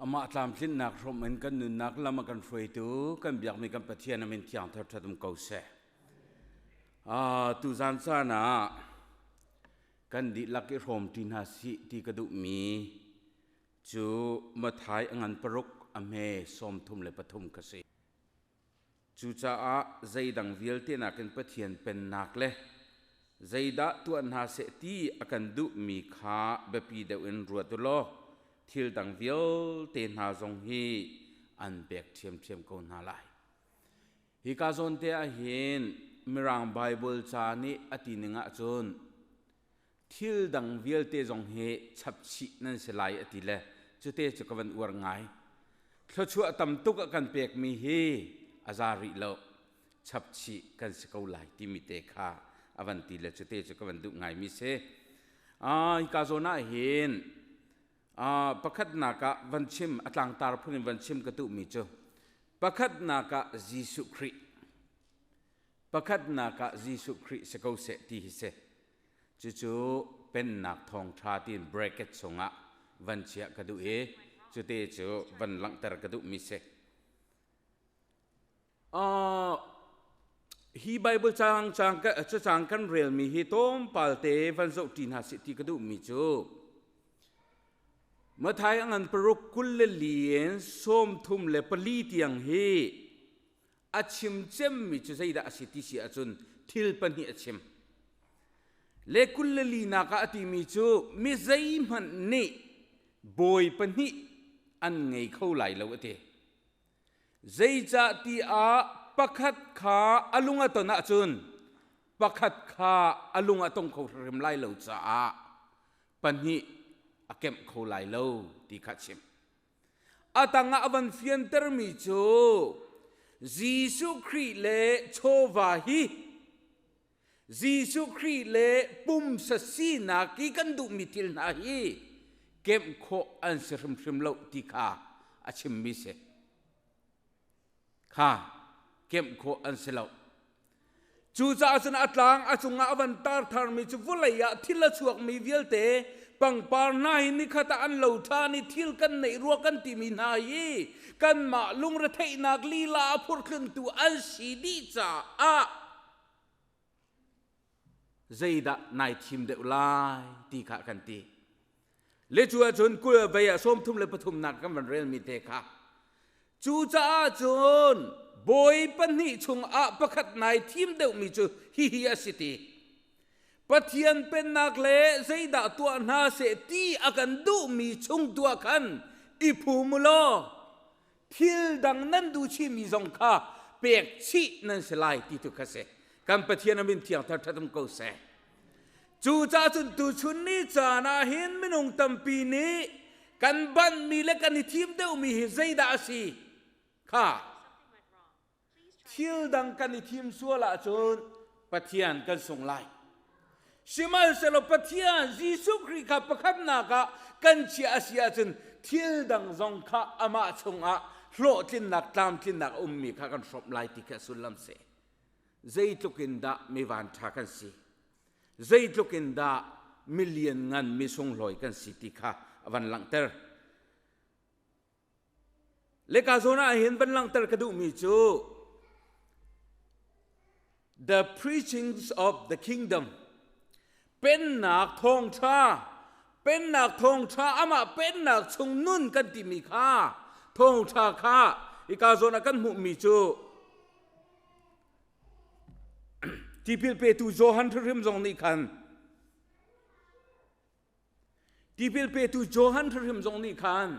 Amah tlamtlinnak hrawm in kan nunnak lam a kan hruaitu kan biakmi kan Pathian a min thiang thar um ko seh. Tuzan caan ah kan dihlak i hrawm ṭi hna sih ti ka duhmi cu Mathai a ngan paruk a hme 33 ka si. Cucaah zeidang vialte nakin Pathian pennak le zeidah tuah hna seh ti a kan duhmi kha biapi deuh in ruat u law thil dang vialte hna zong hi an pek ṭhiamṭhiam ko hna lai. Hika zawn te ah hin Mirang Baibal ca nih a ti ning ahcun thil dang vialte zong hi chapchih nan si lai a ti le cute cu ka van uar ngai. Thluachuah tam tuk a kan pekmi hi a za rih lo. Chapchih kan si ko lai timi te kha a van ti le cute cu ka van duh ngaimi si. Hika zawn ah hin pakhatnak ah van chim a tlangtar phun in van chim ka duhmi cu pakhatnak ah Jesuh Khrih pakhatnak ah Jesuh Khrih si ko seh ti hi si. Cucu pennak thawngṭha tiin bracket chungah van chiah ka duh i cute cu van langhter ka duhmi si. Hi Bible caang caang cacang kan relmi hi tlawmpal te van zoh ṭi hna sih ti ka duhmi cu Mathai a ngan paruk 24 in 34 tiang hi a chim cemmi cu zeidah a si ti si ahcun thil pahnih a chim. Le 24 nak ah a timi cu mi zeihmanh nih bawi pahnih an ngei kho lai lo a ti. Zeicah ti ah pakhat kha a lung a ton ahcun pakhat kha a lung a tong kho hrim lai lo caah pahnih a kemh kho lai lo ti kha a chim. A tangah a van fiantermi cu Jesuh Khrih le chawva hi Jesuh Khrih le pumsa sinak i kan duhmi thil hna hi kemh khawh an si hrimhrim lo ti kha a chimmi si. Kha kemh khawh an si lo. Cucaah cun a tlang a cungah a van tar tharmi cu vawlei ah thil a chuakmi vialte pangpar hna hi nikhat ah an lo ṭhan i thil kan neih rua kan timi hna hi kanmah lungretheihnak lila a phurthluntu an si dih caah zeidah nai thim deuh lai ti kha kan ti. Le cu ahcun kul vei ah 33 nak kan van relmi te kha. Cucaah cun bawi pahnih chungah pakhat nai thim deuhmi cu hihi a si ti. Pathian pennak le zeidah tuah hna seh ti a kan duhmi chung tuah khan i phum u law thil dang nan duh chihmi zong kha pek chih nan si lai ti tu kha si. Kan Pathian a min thiang thar ṭhat um ko seh. Cucaah cun tuchun ni caan ah hin minung tampi nih kan banhmi le kan i thim deuhmi hi zeidah a si kha thil dang kan i thim sual ahcun Pathian kan sung lai. Sihmanhsehlaw Pathian Jesuh Khrih kha pakhatnak ah kan chiah a si ahcun thil dang zong kha amah chungah hlawhtlinnak tlamtlinnak a ummi kha kan hrawmh lai ti khi a sullam si. Zeitluk in dah mi vanṭha kan si, zeitluk in dah mi lianngan mi sunglawi kan si ti kha a van langhter. Leka zawn ah hin van langhter ka duhmi cu the preachings of the kingdom pennak thawngṭha pennak thawngṭha amah pennak chung nun kan timi kha thawngṭha kha hika zawn ah kan hmuhmi cu Tipil petu Johan hrimhrim zong nih khan Tipil petu Johan hrimhrim zong nih khan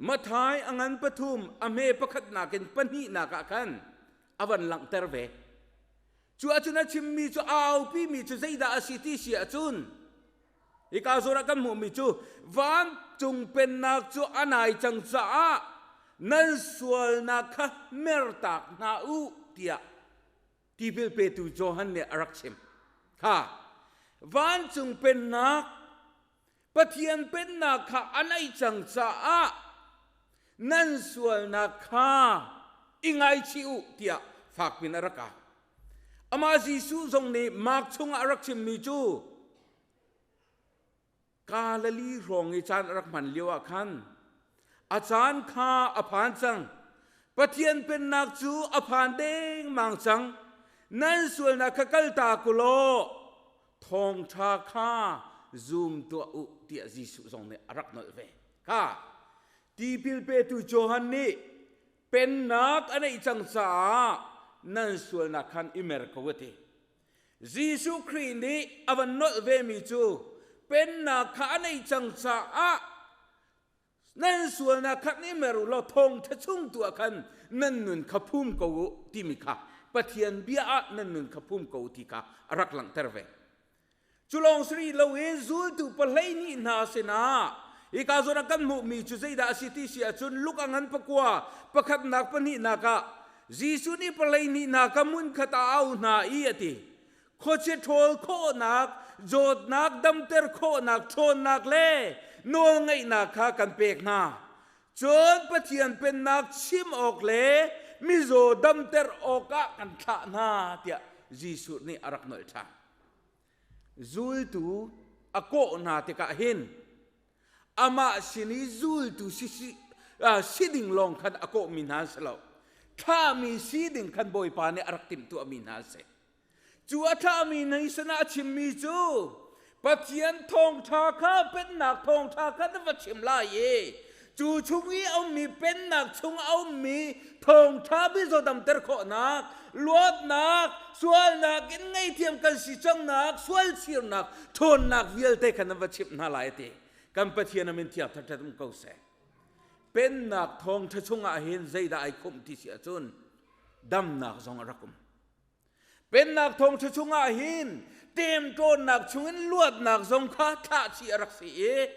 Mathai a ngan pathum a hme pakhatnak in pahnihnak ah khan a van langhter ve. Cu ahcun a chimmi cu a aupimi cu zeidah a si ti si ahcun hika zawn ah kan hmuhmi cu vancung pennak cu a nai cang caah nan sualnak kha mertak hna u tiah tipil petu Johan nih a rak chim. Kha vancung pennak Pathian pennak kha a naih cang caah nan sualnak kha i ngaichih u tiah fakpin a rak au. Amah Jesuh zong nih Mark chungah a rak chimmi cu Galilee hrawng i caan a rak hman lio ah khan A caan kha a phan cang. Pathian pennak cu a phan dengmang cang. Nan sualnak kha kalta ku law thawngṭha kha zum tuah u tiah Jesuh zong nih a rak nolh ve. Kha tipil petu Johan nih pennak a neih cang caah nan sualnak khan i mer ko a ti. Jesuh Khrih nih a van nolh vemi cu pennak kha a neih cang caah nan sualnak kha i mer u law thawngṭha chung tu ah khan nan nun kha phum ko u timi kha Pathian bia ah nan nun kha phum ko u ti kha a rak langhter ve. Cu lawng si rih loin zultu pahlei nih hna sinah hika zawn ah kan hmuhmi cu zeidah a si ti si ahcun Luke a ngan pakua pakhatnak pahnihnak ah Jesuh nih palei nih hna ka hmunkhat ah a au hna i a ti. Khuachia ṭhawl khawhnak, zawtnak damter khawhnak ṭhawnnak le nawlngeihnak kha kan pek hna. Cun Pathian pennak chim awk le mizaw damter awkah kan thlah hna tiah Jesuh nih a rak nolh ṭhan. Zultu a kawh hna tikah hin amah sin i zultu si, si, si ding lawng khan a kawhmi hna an si lo. Thlahmi si ding khan Bawipa nih a rak timhtuahmi hna an si. Cu a thlahmi hna sinah a chimmi cu Pathian thawngṭha kha pennak thawngṭha kha na va chim lai i cu chung i a ummi pennak chung a ummi thawngṭha bizaw damter khawhnak luatnak sualnak in ngaihthiam kan si cangnak sualchirnak ṭhawnnak vialte kha nan va chimh hna lai ti kan Pathian a min thiang ṭhaṭhat um ko seh pennak thawngṭha chungah hin zeidah ai khumh ti si ahcun damnak zong a rak um Pennak thawngṭha chungah hin ṭemṭawnnak chungin luatnak zong kha thlah chih a rak si i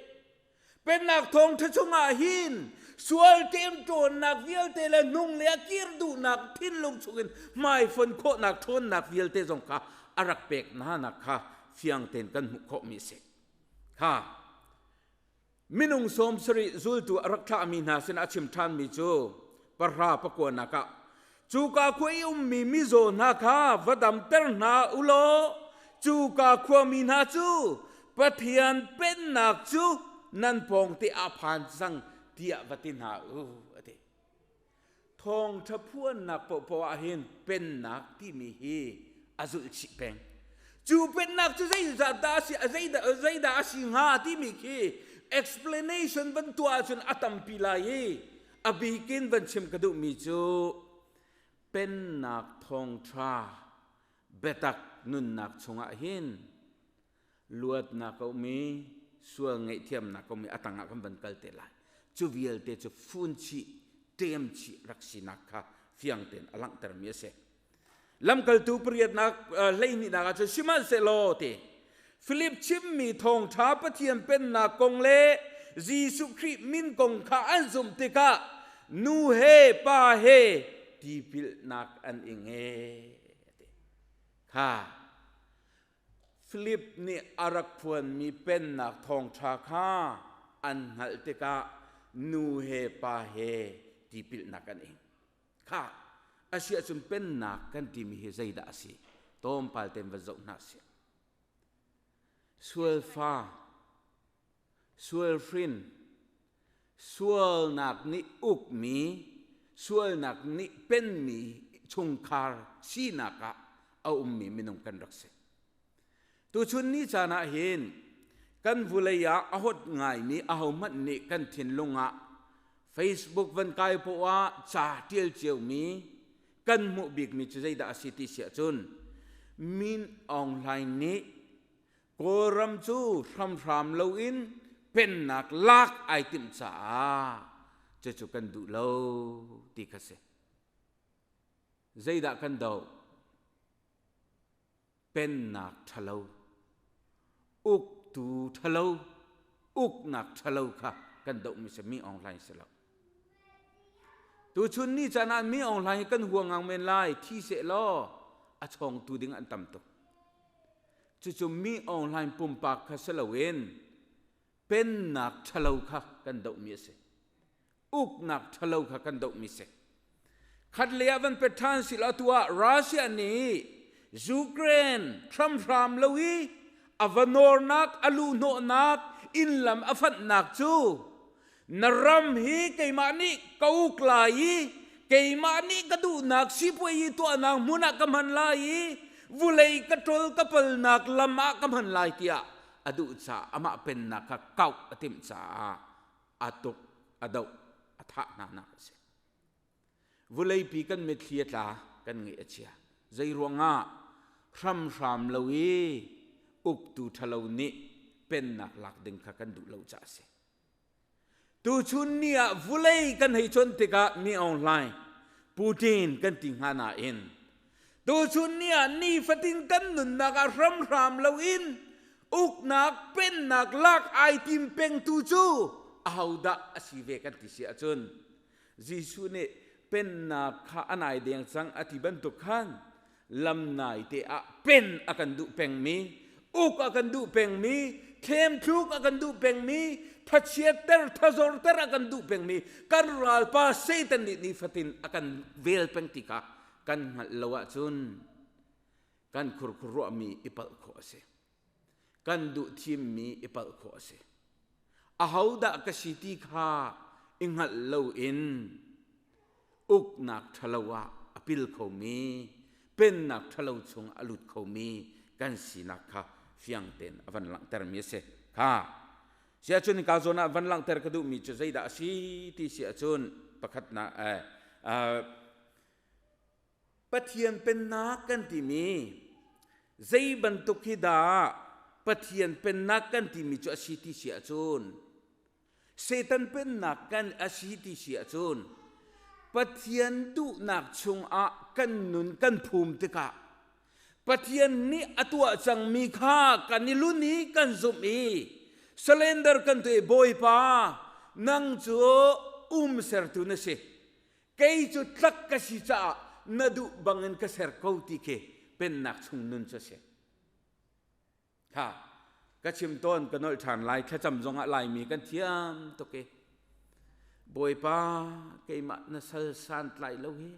Pennak thawngṭha chungah hin sual ṭemṭawnnak vialte le hnung le a kir duhnak thinlung chungin hmaifon khawhnak ṭhawnnak vialte zong kha a rak pek hnanak kha fiang tein kan hmuh khawhmi a si. Kha Minung 70 zultu a rak thlahmi hna sinah a chim ṭhanmi cu pahra pakuanak ah cuka khua i ummi mizaw hna kha va damter hna u law cuka khuami hna cu Pathian pennak cu nan pawngte ah phan cang tiah va ti hna u a ti. Thawngṭha phuannak paohpaoh ah hin pennak timi hi a zulh chih peng. Cu pennak cu zeizat dah a si, zeidah a si hnga timi khi explanation van tuah ahcun a tampi lai i a bikin van chim ka duhmi cu pennak thawngṭha biatak nunnak chungah hin luatnak a um i sual ngaihthiamnak a um i a tangah kan van kal te lai. Cu vialte cu fun chih, ṭem chih rak sinak kha fiang tein a langhtermi a si. Lamkaltu pariatnak hleihnihnak ah cun sihmanhsehlaw ti Philip chimmi thawngṭha Pathian pennak kong le Jesuh Khrih min kong kha an zumh tikah nu he pa he tipilnak an ing e. Kha Philip nih a rak phuanmi pennak thawngṭha kha an hngalh tikah nu he pa he tipilnak an ing. Kha a si ahcun pennak kan timi hi zeidah a si? Tlawmpal tein va zoh hna sih. Sualfa, sualhrin, sualnak nih ukmi, sualnak nih penmi chungkhar sinak ah a ummi minung kan rak si. Tuchun ni caan ah hin kan vulei ah a hot ngaimi ahohmanh nih kan thinlung ah Facebook van kai poah ca ṭial ciomi kan hmuh bikmi cu zeidah a si ti si ahcun Min Aung Hlaing nih Kawlram cu hramhram loin pennak lak ai timh caah cucu kan duh lo ti kha si. Zeidah kan doh? Pennak ṭhalo, uktu ṭhalo, uknak ṭhalo kha kan dohmi si mi Aung Hlaing si lo. Tuchun ni caan ah mi Aung Hlaing hi kan hua ngang men lai, thi seh law a chawngtu ding an tam tuk. Cucu mi Aung Hlaing pumpak kha si loin pennak ṭhalo kha kan dohmi a si. Uknak ṭhalo kha kan dohmi si. Khat lei ah van pet ṭhan si law atu ah Russia nih Ukraine hramhram lo i a va nawrnak, a luhhnawhnak, inn lam a fanhnak cu Na ram hi keimah nih ka uk lai i keimah nih ka duhnak sipuai i tuahnak hmun ah ka hman lai i vulei ka ṭol ka palnak lam ah ka hman lai tiah a duh caah amah pennak kha kauh a timh caah a tuk, a doh, a thah hna nak a si. Vuleipi kan mitthli a tla, kan ngaih a chia. Zei ruangah hramhram lo i uktu ṭhalo nih pennak lak ding kha kan duh lo caah a si. Tuchun ni ah vulei kan hei chawnh tikah Min Aung Hlaing, Putin kan ti hnga nain tuchun ni ah nifatin kan nunnak ah hramhram loin uknak pennak lak ai tim pengtu cu ahodah a si ve kan ti si ahcun Jesuh nih pennak kha a nai deng cang a ti bantuk khan lam nai te ah pen a kan duh pengmi, uk a kan duh pengmi, thlemthluk a kan duh pengmi, thachiatter, thazorter a kan duh pengmi kan ralpa Satan nih nifatin a kan vel peng ti kha kan hngalh lo ahcun kan khurkhur ruahmi i palh khawh a si. Kan duh thimmi i palh khawh a si. Ahodah ka si ti kha i hngalh loin uknak ṭhalo ah a pil khomi, pennak ṭhalo chung a lut khomi kan sinak kha fiang tein a van langhtermi a si. Kha siahcun ka zawn ah van langhter ka duhmi cu zeidah a si ti si ahcun pakhatnak eh, Pathian pennak kan timi zei bantuk hi dah Pathian pennak kan timi cu a si ti si ahcun Satan pennak kan a si ti si ahcun Pathian duhnak chungah kan nun kan phum tikah Pathian nih a tuah cangmi kha kan i lun i kan zumh i surrender kan tuah i Bawipa nang cu um sertu na si kei cu tlak ka si caah na duh bangin ka ser ko ti khi pennak chung nun cu a si. Kha ka chim tawn ka nolh ṭhan lai thlacam zongah Laimi kan thiam tuk i Bawipa keimah na sal santlai lo hi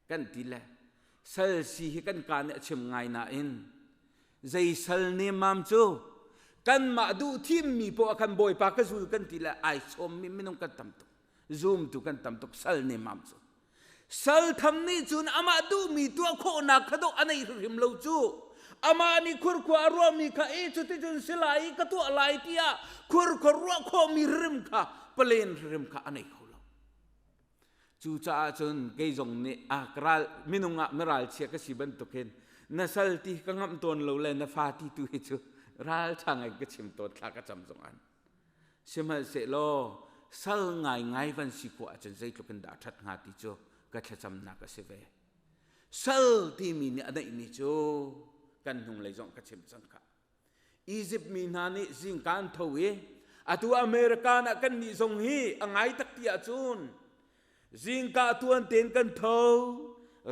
kan ti le sal si hi kan ka nih a chim ngai nain zei sal nemmam cu kanmah duh thimmi poah khan Bawipa ka zul kan ti le ai sawmmi minung kan tam tuk zumtu kan tam tuk sal nemmam cu Sal tham nih cun amah duhmi tuah khawhnak kha dawh a nei hrimhrim lo cu. Amah nih khurkhua a ruahmi kha e cuticun si lai i ka tuah lai tiah khurkhua ruah khawhmi hrim kha palen hrim kha a nei kho lo. Cucaah cun kei zong nih a ral minung ah miralchia ka si bantukin na sal ti ka ngamh tawn lo le na fa ti tu hi cu ral ṭha ngai ka chim tawn thla ka cam zong an. Sihmanhsehlaw sal ngaingai van si khawh ahcun zeitluk in dah a ṭhat hnga ti cu ka thlacamnak a si ve. Sal timi nih a neihmi cu kan hnunglei zong ka chim cang khah. Izipt mi hna nih zingka an tho i atu America ah kan nih zong hi a ngai tak ti ahcun zingka tuan tein kan tho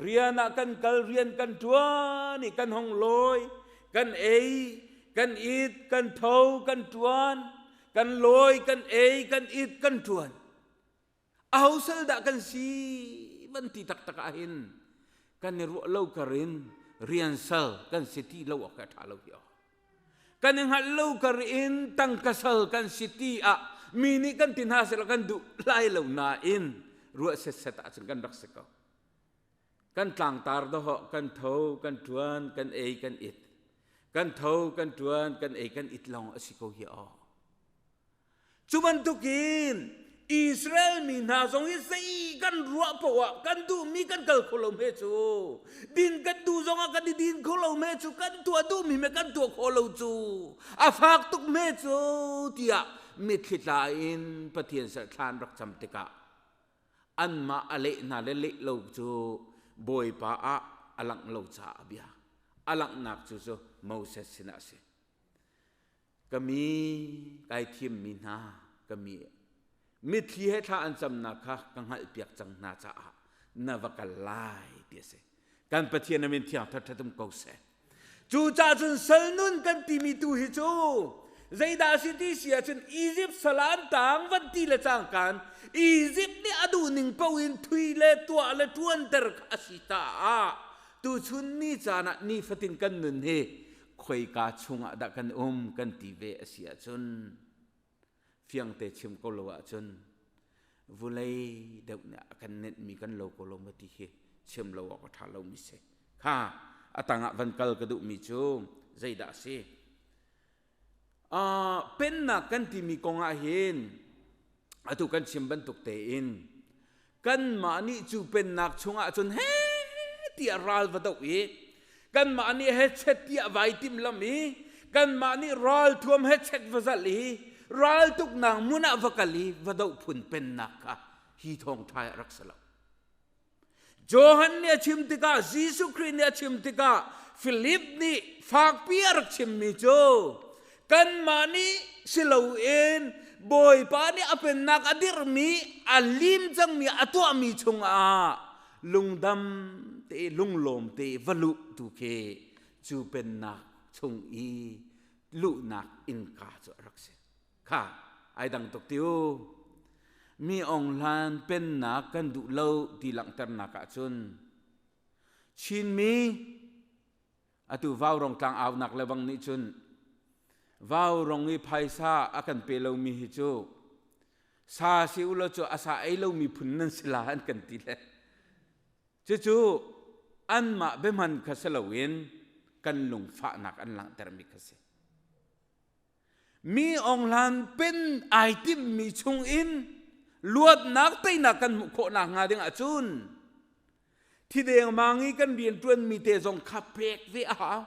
rian ah kan kal rian kan ṭuan i kan hong lawi kan ei kan it kan tho kan ṭuan kan lawi kan ei kan it kan ṭuan aho sal dah kan si van ti taktak ah hin kan i ruah lo kar in rian sal kan si ti lo awk a ṭha lo hi kan i hngalh lo kar in tangka sal kan si ti ah mi nih kan ti hna seh kan duh lai lo nain ruah setset ahcun kan rak si ko kan tlangtar dawhawh kan tho kan ṭuan kan ei kan it kan tho kan ṭuan kan ei kan it lawng a si ko hi aw Cu bantukin Israel mi hna zong hi zei kan ruah poah kan duhmi kan kal kho lo hme cu din kan duh zongah kan i din kho lo hme cu kan tuah duhmi me kan tuah khawh lo cu a fak tuk hme cu tiah mitthli tla in Pathian ser thlan rak cam tikah anmah a leh hna le leh lo cu Bawipa ah a langh lo caah a bia a langhnak cu cu Moses sinah a si Ka mi kai thimmi hna ka mi mitthli he thla an camnak kha ka hngalhpiak cang hna caah na va kal lai ti a si. Kan Pathian a min thiang ṭhatṭhat um ko seh. Cucaah cun sal nun kan timi tu hi cu zeidah a si ti si ahcun Izipt sal ah an tang van ti le cangkan Izipt nih a duhning paoh in thui le tuah le ṭuanter kha a si caah tuchun ni caan ah nifatin kan nun hi khoika chungah dah kan um kan ti ve a si ahcun Fiangte chim ko lo ahcun vulei deuh nih a kan nenhmi kan lo ko lo ma ti hi chim lo awk a ṭha lomi si. Kha a tangah van kal ka duhmi cu zeidah a si? Pennak kan timi kong ah hin atu kan chim bantuk tein kanmah nih cu pennak chungah cun he tiah ral va doh i kanmah nih he chet tiah vai tim lam i kanmah nih ralthuam he chet va zalh i raltuknak hmun ah va kal i va doh phun pennak kha hi thawngṭha ah rak si lo. Johan nih a chim tikah Jesuh Khrih nih a chim tikah Philip nih fakpi a rak chimmi cu kanmah nih si loin Bawipa nih a pennak a dirhmi a lim cangmi a tuahmi chungah lungdam te lunglawm te va luh tu khi cu pennak chung i luhnak innka cu a rak si. Kha ai dang tuk ti u. Mi Aung Hlan pennak kan duh lo ti langhternak ahcun Chinmi atu Vaurong tlang aunak le bang nih cun Vaurong i phaisa a kan pe lomi hi cu sa si u law cu a sa ei lomi phun nan si la an kan ti le cucu anmah biahman kha si loin kan lungfahnak an langhtermi kha si. Mi Aung Hlan pen ai timhmi chungin luatnak teinak kan hmuh khawh nakhnga ding ahcun thi dengmang i kan rianṭuanmi te zong kha pek ve a hau.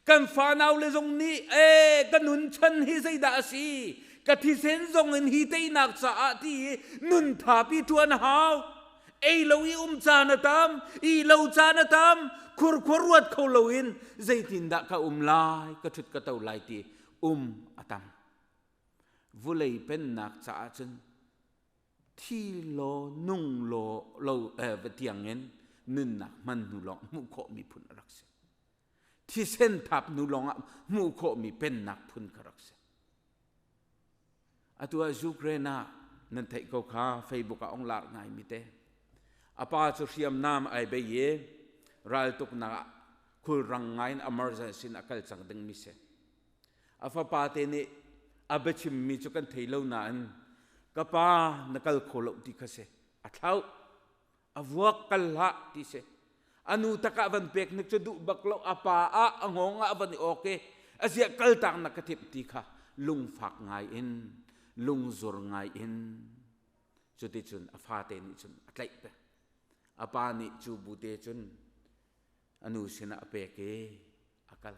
Kan fanau le zong nih ee ka nun chan hi zeidah a si ka thisen zong in hi teinak caah ti i nun thapi ṭuan a hau. Ei lo i um caan a tam, i lo caan a tam, khurkhua ruat kho loin zeitindah ka um lai, ka ṭhut ka to lai ti um a tam. Vulei pennak caah cun thi law nung law lo eh, tiangin nunnak hman hnu lawng hmuh khawhmi phun a rak si. Thisen thap hnu lawngah hmuh khawhmi pennak phun ka rak si. Atu ah Ukraine ah nan theih ko kha Facebook ah ong lar ngai mi te. A pa cu hriamnam ai bei i raltuknak ah khulrang ngai in emergency in a kal cang ding mi si. A fapa te nih a biachim mi cu kan thei lo nain ka pa na kal kho lo ti kha si. A thlauh. A vuak kal hlah ti si. A nu takah van pek nik cu duh bak lo a pa ah a ngawng ah van i awk i a ziah kaltak na ka timh ti kha lungfak ngai in lungzur ngai in cuticun a fate nih cun a tlaih peng. A pa nih cu bute cun a nu sinah a pek i a kal.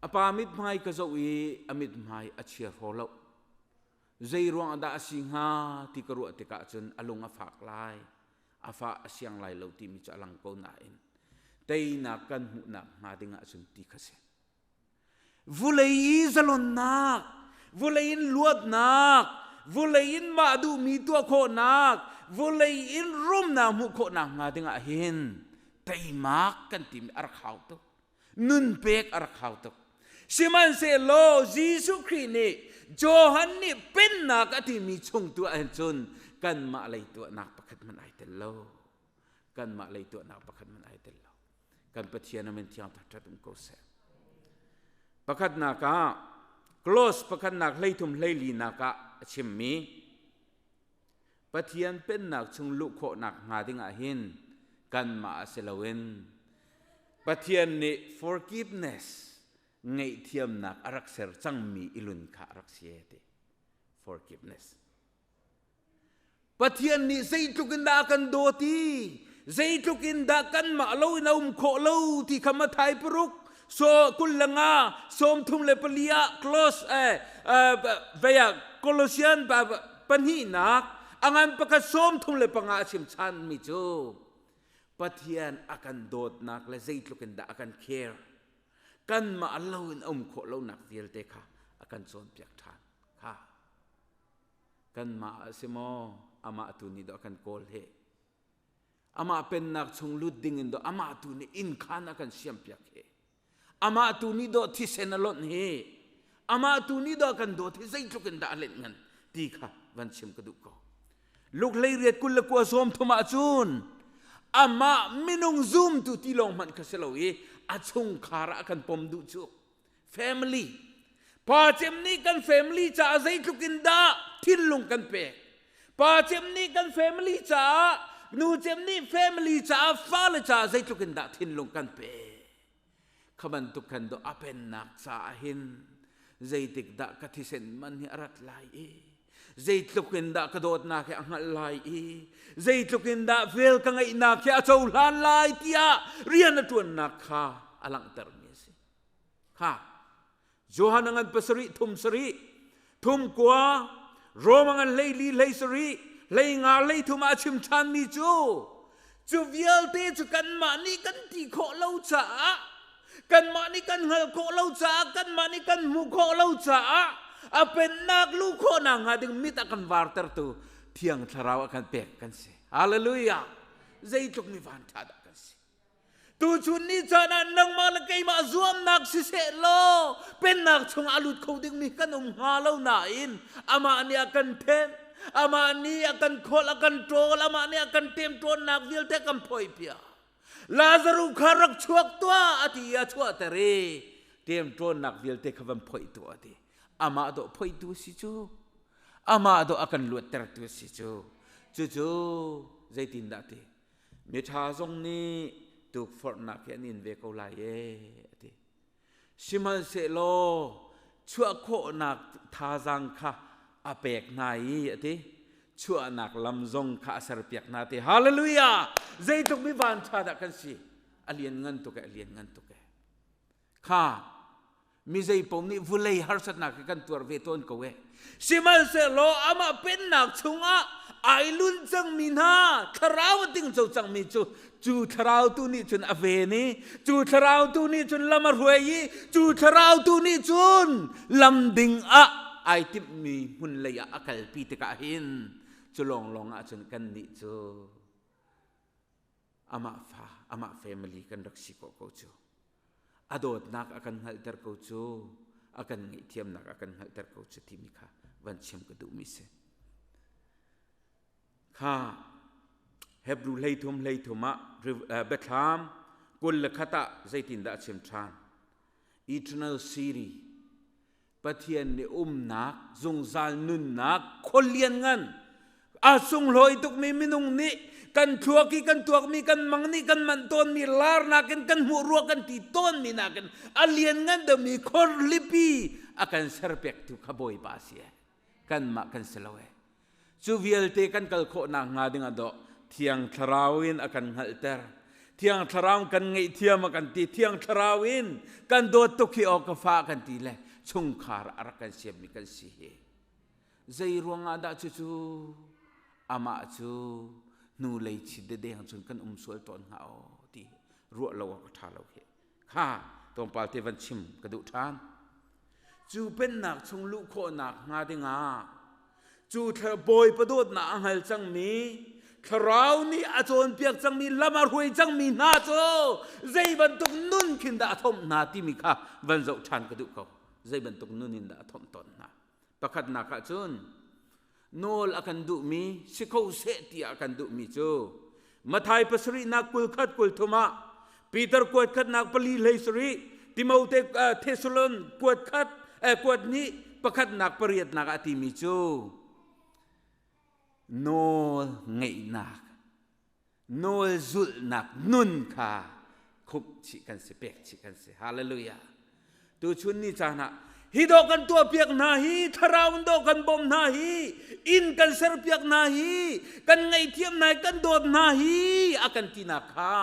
A pa mithmai ka zoh i a mithmai a chia hraw lo. Zei ruang dah a si hnga ti ka ruah tikah cun a lung a fak lai. A fah a siang lai lo timi cu a lang ko nain teinak kan hmuhnak hnga ding ahcun ti kha si. Vulei i zalonnak, vulei in luatnak, vulei in mah duhmi tuah khawhnak, vulei in rumnak hmuh khawhnak hnga ding ah hin teimak kan timi a rak hau tuk. Nun pek a rak hau tuk. Sihmanhsehlaw Jesuh Khrih nih Johan nih pennak a timi chung tu ah cun kanmah lei tuahnak pakhat hmanh ai tel lo. Kanmah lei tuahnak pakhat hmanh ai tel lo. Kan Pathian a min thiang thangṭhat um ko seh. Pakhatnak ah close pakhatnak 13 hlei-linak ah a chimmi Pathian pennak chung luh khawhnak hnga ding ah hin kanmah a si loin Pathian nih forgiveness ngaihthiamnak a rak ser cangmi ilun kha a rak si ti forgiveness Pathian nih zeitluk in dah a kan dawt i zeitluk in dah kanmah lo in a um khawh lo ti kha Mathai paruk so 25 34 ah close eh vei ah Colossian pahnihnak a ngan pakhat 35 a chim ṭhanmi cu Pathian a kan dawtnak le zeitluk in dah a kan care kanmah lo in a um khawh lonak vialte kha a kan cawnpiak ṭhan kha. Kanmah a si maw amah tu nih dawh a kan kawl he amah pennak chung lut ding in dawh amah tu nih inn khan a kan siampiak he amah tu nih dawh thisen a lonh he amah tu nih dawh kan dawt hi zeitluk in dah a lenh ngan ti kha van chim ka duh ko luk hlei riat 29 30 ah cun amah minung zumtu ti lawng hmanh kha si lo i a chungkhar ah a kan pom duh cu family. Pa cem nih kan family caah zeitluk in dah thinlung kan pek. Pa cem nih kan family caah, nu cem nih family caah, fale caah zeitluk in dah thinlung kan pek. Kha bantuk khan do a pennak caah hin zeitik dah ka thisen man hi a rat lai i zeitluk in dah ka dawtnak hi a hngalh lai i zeitluk in dah vel ka ngeihnak hi a cohlan lai tiah rian a ṭuannak kha a langhtermi a si. Kha Johan a ngan pasarih thum sarih thum kua Rom a ngan hleili hlei sarih hlei nga hlei thum ah a chim ṭhanmi cu cu vialte cu kanmah nih kan ti khawh lo caah kanmah nih kan hngalh khawh lo caah kanmah nih kan hmuh khawh lo caah a pennak luh khawhnak hnga ding mit a kan vartertu Thiang Thlarau a kan pek kan si. Hallelujah! Zeitluk mi van ṭha dah kan si. Tuchun ni caan ah nangmah le keimah zuamnak siseh law pennak chungah a lut kho dingmi kan um hnga lo nain amah nih a kan thenh, amah nih a kan kholh, a kan ṭawl, amah nih a kan ṭemṭawnnak vialte kan phoihpiak. Lazaruh kha rak chuak tuah a ti i a chuahter i ṭemṭawnnak vialte kha van phoih tuah a ti. Amah dawh phoihtu a si cu. Amah dawh a kan luattertu a si cu. Cucu zeitindah ti? Miṭha zong nih tukforhnak hi an in ve ko lai ee, a ti. Sihmanhsehlaw chuah khawhnak thazaang kha a pek hna i a ti. Chuahnak lam zong kha a serpiak hna ti. Hallelujah! Zeitluk mi vanṭha dah kan si. A lianngan tuk e, a lianngan tuk e. Kha mi zeipaoh nih vulei harsatnak hi kan tuar ve tawn ko e. Sihmanhsehlaw amah pennak chungah ai lun cangmi hna thlarau a tingco cangmi cu cu thlarau tu nih cun a ven i cu thlarau tu nih cun lam a hruai i cu thlarau tu nih cun lam ding ah ai timhmi hmun lei ah a kalpi tikah hin cu lawnglawng ah cun kannih cu amah fa amah family kan rak si ko ko cu a dawtnak a kan hngalhter ko cu a kan ngaihthiamnak a kan hngalhter ko cu timi kha van chim ka duhmi si kha Hebrew hleithum hleithum ah biathlam 21 ah zeitindah a chim ṭhan eternal city Pathian nih umnak, zungzal nunnak, khualian ngan, a sunglawi tukmi minung nih kan thluak i kan tuakmi kan mang nih kan manh tawnmi larnak in kan hmuh rua kan ti tawnmi nakin a lian ngan deuhmi khualipi a kan serpiaktu kha Bawipa a si e. Kanmah kan si lo e. Cu vialte kan kal khawhnak hnga ding ah dawh Thiang Thlarau in a kan hngalhter. Thiang Thlarau kan ngaihthiam a kan ti. Thiang Thlarau in kan dawt tuk hi aw ka fa kan ti le chungkhar a rak kan siammi kan si hi. Zei ruangah dah cucu amah cu hnu lei chit dedeng cun kan um sual tawn hnga aw ti ruah lo awk a ṭha lo hi. Kha tlawmpal te van chim ka duh ṭhan. Cu pennak chung luh khawhnak hnga dingah cu Bawipa dawtnak a hngal cangmi Thlarau nih a cawnpiak cangmi lam a hruai cangmi hna cu zei bantuk nun khin dah a thomh hna timi kha van zoh ṭhan ka duh ko. Zei bantuk nun in dah a thomh tawn hna. Pakhatnak ah cun nawl a kan duhmi si kho seh tiah a kan duhmi cu Mathai pasarihnak 21 30 ah Peter kuat khatnak pali hlei sarih Timote Thessalon kuat khat kuat hnih pakhatnak pariatnak ah timi cu nawl ngeihnak nawl zulhnak nun kha khumh chih kan si pek chih kan si hallelujah tuchun ni caan ah hi dawh kan tuahpiak hna hi thlarau in dawh kan bawmh hna hi inn kan serpiak hna hi kan ngaihthiam hna hi kan dawt hna hi a kan tinak kha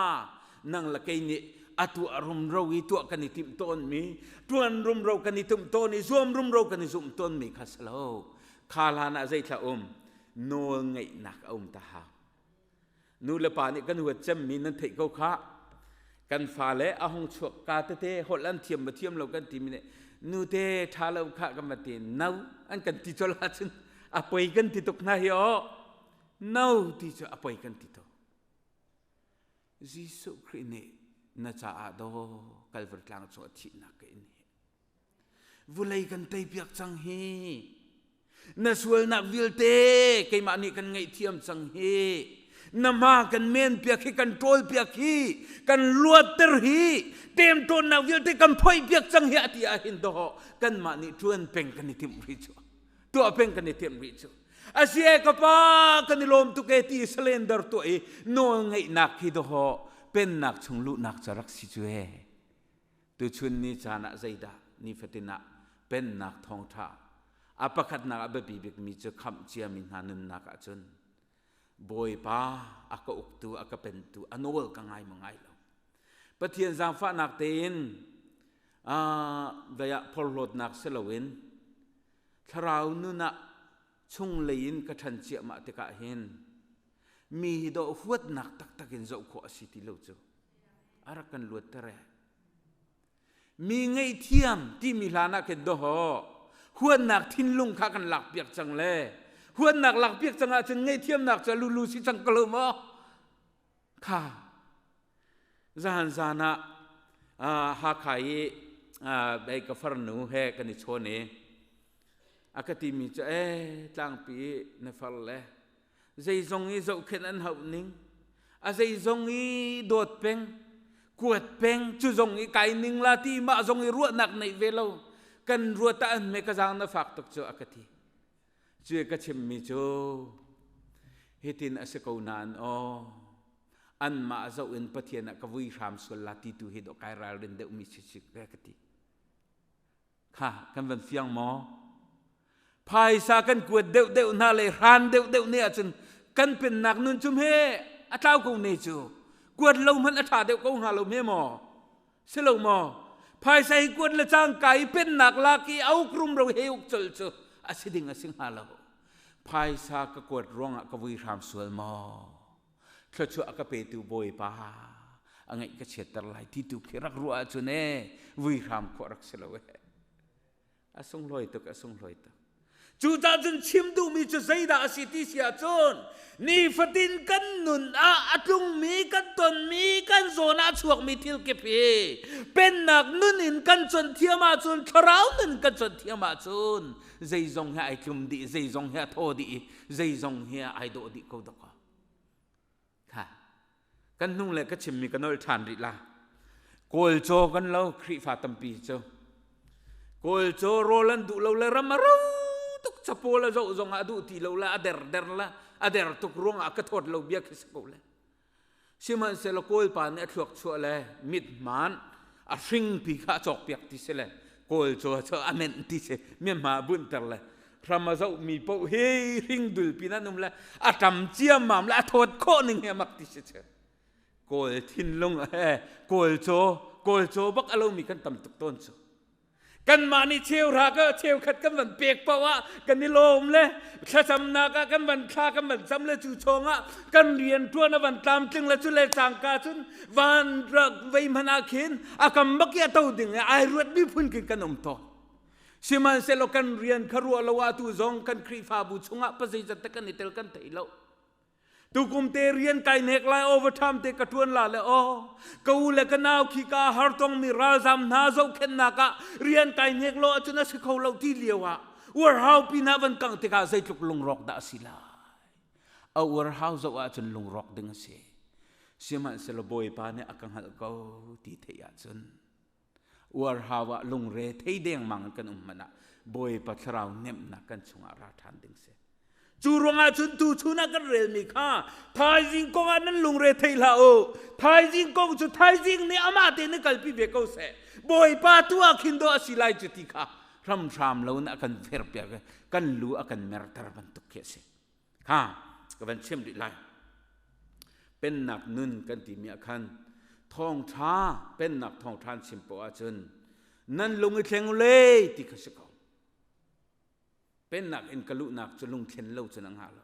nang le kei nih a tuah rumro i tuah kan i timh tawnmi tuan rumro kan i timh tawn i zuam rumro kan i zumh tawnmi kha si lo kha hlan ah zeithla um nawl ngeihnak a um ta hau Nu le pa nih kan huat cemmi nan theih ko khah. Kan fale a hung chuak ka tete holh an thiam ma thiam lo kan timi nih nute ṭha lo khah kan va ti no an kan ti colh ahcun a poi kan ti tuk hna hi aw no ti cu a poi kan ti tuk. Jesuh Khrih nih na caah daw Kalvari tlang cung a thihnak ka in hi Vulei kan teipiak cang hi. Na sualnak vialte keimah nih kan ngaihthiam cang hi. Na hma kan men piak hi, kan ṭawl piak hi, kan luatter hi, temṭawnnak vialte kan phoih piak cang hi a ti ahhin dawh kanmah nih ṭuan peng kan i timh rih cu. Tuah peng kan i timh rih cu. A si e ka pa kan i lawm tuk e ti surrender tuah i nawl ngeihnak hi dawh pennak chung luhnak ca rak si cu e. Tuchun ni caan ah zeidah nifatin ah pennak thawngṭha a pakhatnak ah biapi bikmi cu khamh ciami hna nunnak ahcun Bawipa a ka uktu a ka pentu a nawl ka ngai maw ngai lo. Pathian zaangfahnak tein vei ah phorhlawtnak si loin thlarau nun ah chunglei in ka ṭhan ciahmah tikah hin mi hi dawh huatnak taktak in zoh khawh a si ti lo cu a rak kan luatter e. Mi ngaihthiam timi hlan ah khin dawh huatnak thinlung kha kan lakpiak cang le huatnak lakpiak cang ahcun ngaihthiamnak cu lulu si cang ko lo maw? Kha zan zan ah Hakha i bei ka farnu he kan i chawn i a ka timi cu e tlangpi na far le zeizong i zohkhenh an hauh ning a zeizong i dawt peng kuat peng cu zong i kai ning la ti mah zong i ruahnak neih ve lo kan ruat ah an me ka zaang na fak tuk cu a ka ti cu ka chimmi cu hitin a si ko nain aw anmah zoh in Pathian ah ka vui hram sual la ti tu hi dawh kai ralrin deuh mi si si ka ti Kha kan van fiang maw? Phaisa kan kuat deuhdeuh hna le hran deuhdeuh ne ahcun kan pennak nun cu hme a tlau ko ne cu. Kuat lo hmanh a ṭha deuh ko hnga lo hme maw? Si lo maw? Phaisa hi kuat le cangka i pennak lak i a uk rumro he uk colh cu a si ding a si hnga lo. Phaisa ka kuat ruangah ka vui hram sual maw? Thluachuah a ka petu Bawipa a ngaih ka chiatter lai ti tu khi rak ruah ahcun ee vui hram khawh rak si lo ee. A sunglawi tuk, a sunglawi tuk. Cucaah cun chim duhmi cu zeidah a si ti si ahcun nifatin kan nun ah a tlungmi, kan tonmi, kan zawn ah a chuakmi thil kip hi pennak nun in kan conh thiam ahcun, thlarau nun kan conh thiam ahcun zeizong hi ai tlum dih, zeizong hi a thaw dih i zeizong hi ai dawh dih ko dawk. Kha kan hnung le ka chimmi ka nolh ṭhan rih la. Kawl caw kan lo Khrihfa tampi cu. Kawl caw rawl an duh lo le ram a ro tuk capawl a zoh zong ah a duh ti lo le a der der la a der tuk ruangah ka thawt lo bia khi si ko le. Sihmanhsehlaw Kawlpa nih a thluak chuah le mithmaan a hringpi kha a cawkpiak ti si le Kawl caw cu a menh ti si mithma a bunhter le hram a zohmi paoh hi hring dulpi nan um le a ṭam ciammam le a thawt khawh ning hi a mak ti si cu. Kawl thinlung he Kawl caw Kawl caw bak a lomi kan tam tuk tawn cu. Kanmah nih cheuhra ka cheukhat kan van pek paoh ah kan i lawm le thlacamnak ah kan van thla kan van cam le cu chawng ah kan rian ṭuan a van tlamtling le cu le cangka cun van rak vei hmanh ah khin a kam bak i a to ding i ai ruat mi phun khin kan um tawn. Sihmanhsehlaw kan rian kha ruah lo ah tu zong kan Khrihfabu chungah pazeizat te kan i tel kan thei lo. Tukum te rian kai nek lai overtime te ka tuan la le o ka u le ka nau khi ka har tong mi ralzam hna zohkhennak ah rian kai nek lo ahcun a si kho lo ti lio ah uarhau pi na van kang tikah zeitluk lungrawk dah a si lai a uarhau zoh ahcun lungrawk ding a si sihmanhsehlaw bawipa nih a ka hngalh ko ti theih ahcun uarhau ah lungre thei dengmang in kan um hmanh ah Bawipa thlarau nemnak kan chungah ra ṭhan ding si. Cu ruangah cun tu chun ah kan relmi kha thaizing kong ah nan lungre thei hlah u. Thaizing kong cu thaizing nih amah tein i kalpi ve ko seh. Bawipa tu ah khin dawh a si lai cu ti kha hramhram lo in a kan ferpiak i kan lu a kan merter bantuk khi a si. Kha ka van chim rih lai. Pennak nun kan timi ah khan thawngṭha pennak thawngṭha an chim poah ahcun nan lung i thleng le ti kha si ko. Pennak in ka luhnak cu lungthlen lo cun a ngah lo.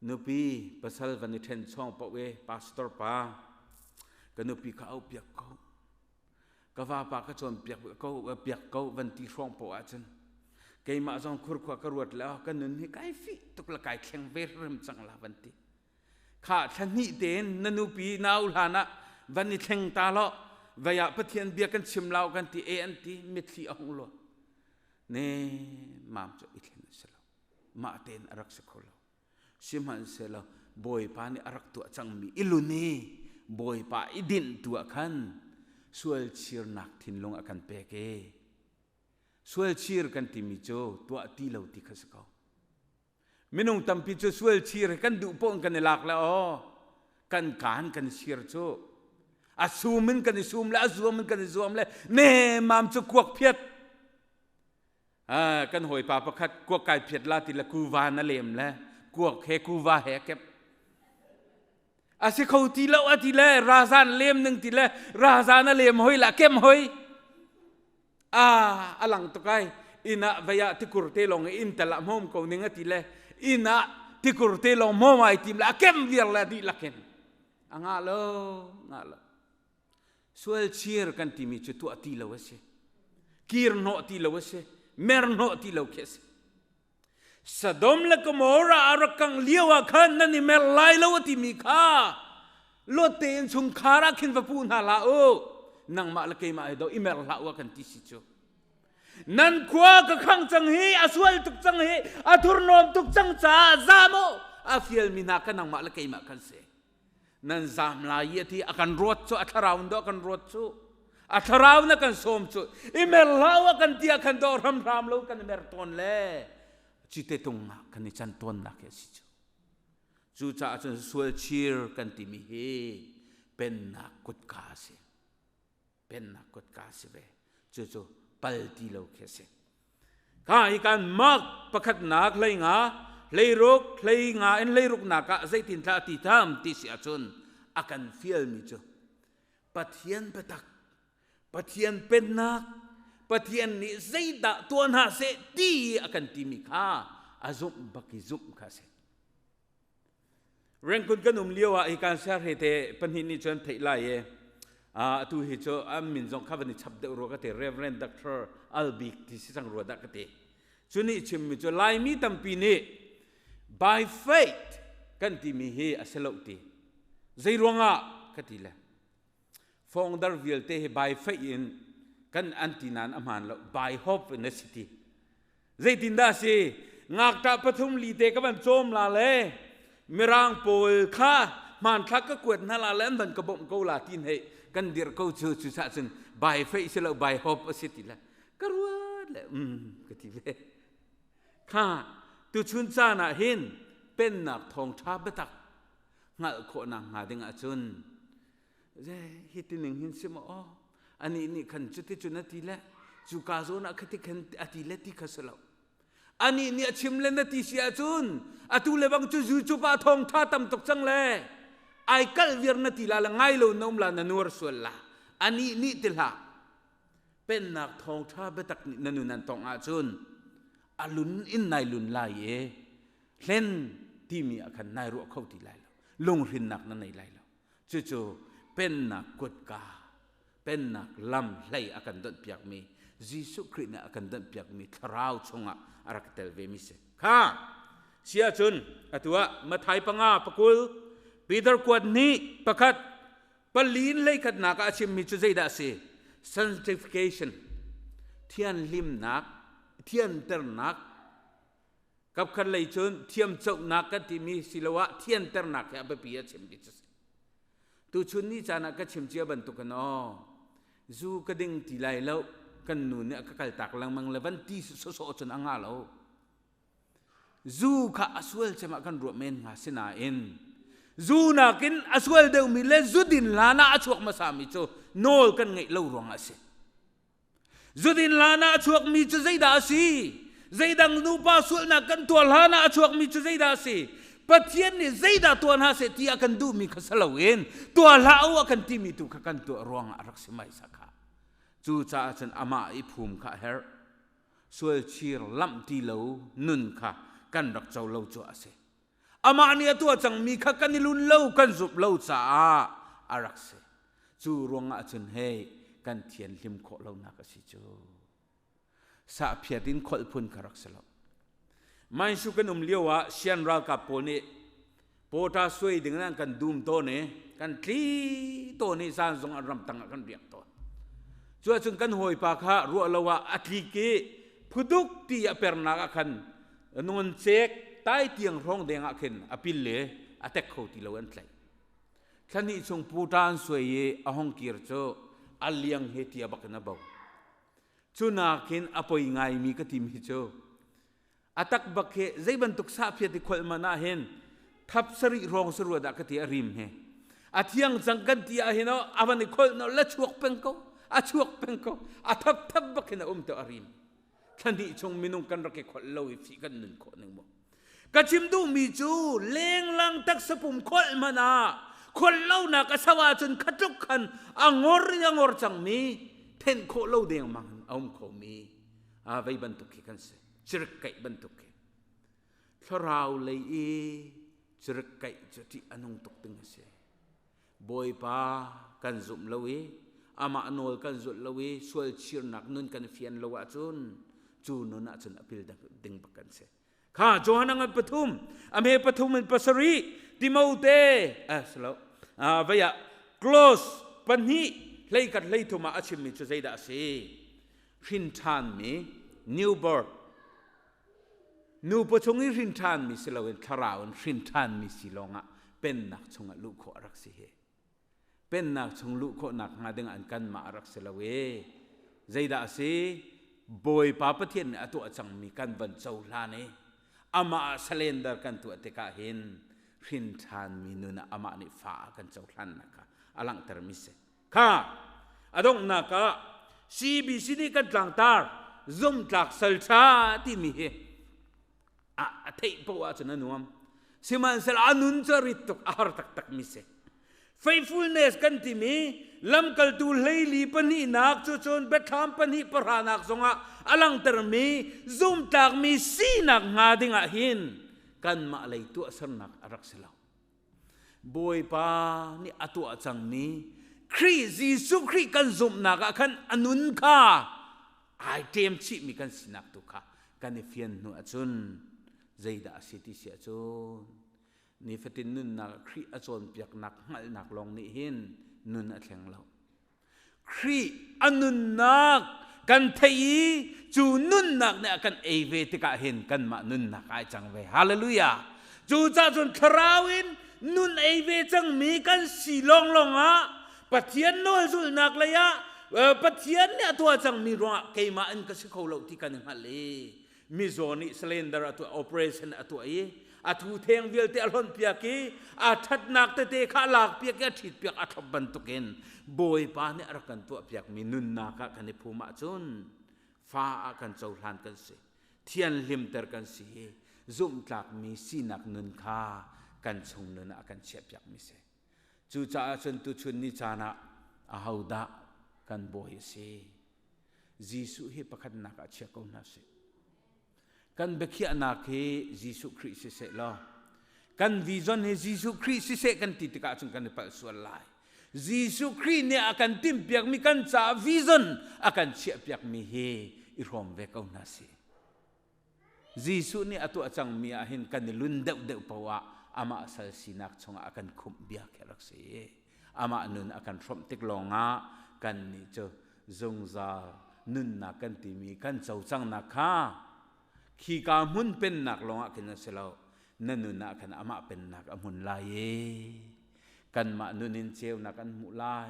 Nupi pasal van i ṭhen chawng paoh i pastor pa ka nupi kha auh piak ko. Ka vapa ka cawnpiak ko piak ko van ti hrawng poah ahcun keimah zong khurkhua ka ruat le ka nun hi kai fih tuk la kai thleng ve hrim cang la van ti. Kha thla hnih tein na nupi nau hlan ah van i thleng ta lo vei ah Pathian bia kan chim lau kan ti e an ti mitthli a hung luang. Ne mam cu i thlen a si lo. Mah tein a rak si kho lo. Sihmanhsehlaw Bawipa nih a rak tuah cangmi i lun i Bawipa i dinh tu ah khan sual chirnak thinlung a kan pek i sual chir kan timi cu tuah ti lo ti kha si ko. Minung tampi cu sual chir kan duh paoh in kan i lak le aw kan kaan kan sir cu a sum in kan i sum le a zuam in kan i zuam le nemam cu kuak phiat. Kan hawipa pakhat kuak kai phiat la ti le kuva na lem le kuak he kuva he kep a si kho ti lo a ti le razan lem ning ti le razan a lem hoi la kem hoi a alang tuk ai. Inn ah vei ah tikur te lawng i inn tal ah hmawm ko ning a ti le inn ah tikur te lawng hmawm ai tim le a kem viar le dihlak in a ngah lo, ngah lo. Sual chir kan timi cu tuah ti lo a si, kir hnawh ti lo a si, mer hnawh ti lo khi a si. Sodom le Gomorrah a rak kangh lio ah khan nan i mer lai lo a timi kha Lot tein chungkhar ah khin va pu hna hlah u, nangmah le keimah hi do i mer hlah u a kan ti si cu. Nan khua ka khang cang hi, a sual tuk cang hi, a thurhnawm tuk cang caah zam u a fialmi hna kha nangmah le keimah kan si. Nan zam lai i a ti, a kan ruat cu, a thlarau in dawh a kan ruat cu, a thlarau na kan sawm cu. I mer hlah u a kan ti ah khan dawh hramhram lo kan i mer tawn le cite tung ah kan i can tawnnak hi a si cu. Cucaah cun sual chir kan timi hi pennak kutka a si, pennak kutka a si ve. Cucu pal ti lo khi a si. Kha hi kan Mark pakhatnak 15 16 15 in 16 nak ah zeitin thla ti tham ti si ahcun a kan fialmi cu Pathian biatak, Pathian pennak, Pathian nih zeidah tuah hna seh ti a kan timi kha a zumh bak i zumh kha a si. Rengkun kan um lio ah hi kan siahre te pahnih nih cun theih lai i atu hi cu an min zong kha van i chap deuh rua ka ti. Reverend Dr. Albik ti si cang rua dah ka ti. Cu nih chimmi cu Laimi tampi nih by faith kan timi hi a si lo ti. Zei ruangah ka ti le fongdar vialte hi by faith in kan an ti nain a hmaan lo, by hope in a si ti. Zeitindah a si? Ngakṭah pathum li te ka van cawm la le mirang pawl kha hmanthlak ka kuat hna la le an van ka bawmh ko la ti hei kan dirh ko cu. Cucaah cun by faith si lo, by hope a si ti le ka ruat le ka ti ve. Kha tuchun caan ah hin pennak thawngṭha biatak hngalh khawhnak hnga ding ahcun hi tining hin si maw aw anih nih khan cuti cun a ti le cu ka zawn ah khati khan a ti le ti kha si lo. Anih nih a chim le na ti si ahcun atu le bang cu YouTube ah thawngtha tam tuk cang le ai kalh viar na ti la le ngai lo na um la, na nuar sual la. Anih nih ti hlah, pennak thawngtha biatak nih na nun an tong ahcun a lun in nai lun lai i hlen timi ah khan nai ruah kho ti lai lo, lunghrinnak na nei lai lo. Cucu pennak kutka, pennak lam hlei a kan donh piakmi Jesuh Khrih nih a kan donh piakmi thlarau chungah a rak tel ve mi si kha si ahcun atu ah Matthai 5 20, Peter kuat hnih pakhat palin hleikhatnak ah a chimmi cu zeidah a si? Sanctification, thianhlimnak, thianternak. Kapkhat lei cun thiamcohnak kan timi siloah thianternak he a biapi a chimmi cu si. Tuchun ni caan ah ka chim cia bantukin aw zu ka ding ti lai lo, kan nu nih a ka kaltak lengmang le van ti sawsawh cun a ngah lo. Zu kha a sual cem ah kan ruah men hnga, sinain zu nakin a sual deuhmi le zu din hlan ah a chuak hmasami cu nawl kan ngeih lo ruangah a si. Zudin hlan ah a chuakmi cu zeidah a si? Zeidang nupa sualnak kan tuah hlan ah a chuakmi cu zeidah a si? Pathian nih zeidah tuah hna seh ti a kan duhmi kha si loin tuah hlah u a kan timi tu kha kan tuah ruangah a rak si maisa kha. Cucaah cun amah i phum kha a herh. Sual chir lamh ti lo nun kha kan rak co lo cu a si. Amah nih a tuah cangmi kha kan i lun lo, kan zumh lo caah a rak si. Cu ruangah cun hei kan thianhlim khawh lonak a si cu. Sahphiat in kholh phun kha rak si lo. Mainsu kan um lio ah Sian ralkap pawl nih pawta suai ding in an kan dum tawn i kan tli tawn i zan zong an ramtang ah kan riak tawn. Cu ahcun kan hawipa kha ruah lo ah a tlik i phuduk ti a pernak ah khan nawn cek. Tai tiang hrawng deng ah khin a pil le a tek kho ti lo an tlaih. Thlahnih chung pu ṭan suai i a hong kir cu a liang he tia bak in a bo. Cu nakin a poi ngaimi ka timi cu a tak bak hi zei bantuk sahphiat i kholh man ah hin thap sarih hrawng sarua dah ka ti a rim he a thiang cang kan ti ah hin a van i kholh no la chuak peng ko a chuak peng ko a thap thap bak hin a um to a rim thlahnih chung minung kan rak i kholh lo i fi kan nun khawh ning mu ka chim duhmi cu lenglang taksapum kholh man ah kholh lonak a sau ahcun khatluk khan a ngor in a ngor cangmi thenh khawh lo dengmang in a um khomi a vei bantuk khi kan si cirik kaih bantuk khi thlarau lei i cirik kaih cu ṭih a nung tuk ding a si bawipa kan zumh lo i amah nawl kan zulh lo i sual chirnak nun kan fian lo ahcun cu nun ahcun a pil ding bak kan si kha Johan ngan pathum a me pathum in pasarih Timote eh silo vei ah close pahnih hleikat hleithum ah a chimmi cu zeidah a si hrin ṭhanmi new birth nupa chung i hrin ṭhanmi si loin thlarau in hrin ṭhanmi si lawngah pennak chungah luh khawh a rak si hi pennak chung luh khawhnak hnga ding an kanmah a rak si lo i zeidah a si Bawipa Pathian nih a tuah cangmi kan van cohlan i amah ah surrender kan tuah tikah hin hrin ṭhanmi nun ah amah nih fa a kan cohlannak kha a langhtermi si Kha a donghnak ah CBC nih kan tlangtar zumtlak salṭha timi hi a, a theih poah ahcun a nuam. Sihmanhsehlaw a nun cu a rit tuk, a har taktakmi si. Faithfulness kan timi lamkaltu hleili pahnihnak cu cun biathlam pahnih pahranak zongah a langtermi zumtlakmi sinak hnga dingah hin kanmah lei tuahsernak a rak si lo. Bawipa nih a tuah cangmi Khrih Jesuh Khrih kan zumhnak ah khan a nun kha ai ṭem chihmi kan sinak tu kha kan i fian hnu ahcun zeidah a si ti si ahcun nifatin nunnak ah Khrih a cawnpiaknak hngalhnak lawng nih hin nun a thleng lo. Khrih a nunnak kan theih i cu nunnak nih a kan ei ve tikah hin kanmah nunnak ai cang ve. Hallelujah! Cucaah cun thlarau in nun ei ve cangmi kan si lawnglawng ah Pathian nawl zulhnak lei ah Pathian nih a tuah cangmi ruangah keimah in ka si kho lo ti kan i hngalh i mizaw nih cylinder a tuah operation a tuah i a thu theng vialte a hlonh piak i a ṭhatnak tete kha a lak piak i a ṭhit piak a thlop bantukin Bawipa nih a rak kan tuah piakmi nunnak ah kan i phum ahcun fa ah kan cohlan kan si thianhlimter kan si i zumhtlakmi sinak nun kha kan chung nun ah kan chiah piakmi si cucaah cun tuchun ni caan ah ahodah kan bawi a si Jesuh hi pakhatnak ah chia ko hna sih. Kan biakhiahnak hi Jesuh Khrih siseh law, kan vision hi Jesuh Khrih siseh kan ti tikah cun kan i palh sual lai. Jesuh Khrih nih a kan timhpiakmi kan caah vision a kan chiahpiakmi hi i hrawm ve ko hna sih. Jesuh nih a tuah cangmi ah hin kan i lun deuhdeuh paoh ah amah sal sinak chungah a kan khumh bia khi rak si. Amah nun a kan hrawmh tik lawngah kan nih cu zungzal nunnak kan timi kan co cangnak kha khika hmun pennak lawngah khin a si lo na nun ah khan amah pennak a hmun lai i kanmah nun in ceunak an hmuh lai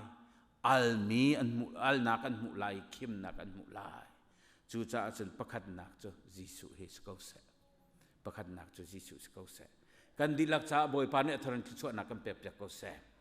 almi an hmuh alnak an hmuh lai khimnak an hmuh lai Cucaah cun pakhatnak cu Jesuh hi si ko seh. Pakhatnak cu Jesuh si ko seh. Kan dihlak caah Bawipa nih a thar in thluachuahnak kan pekpiak ko seh.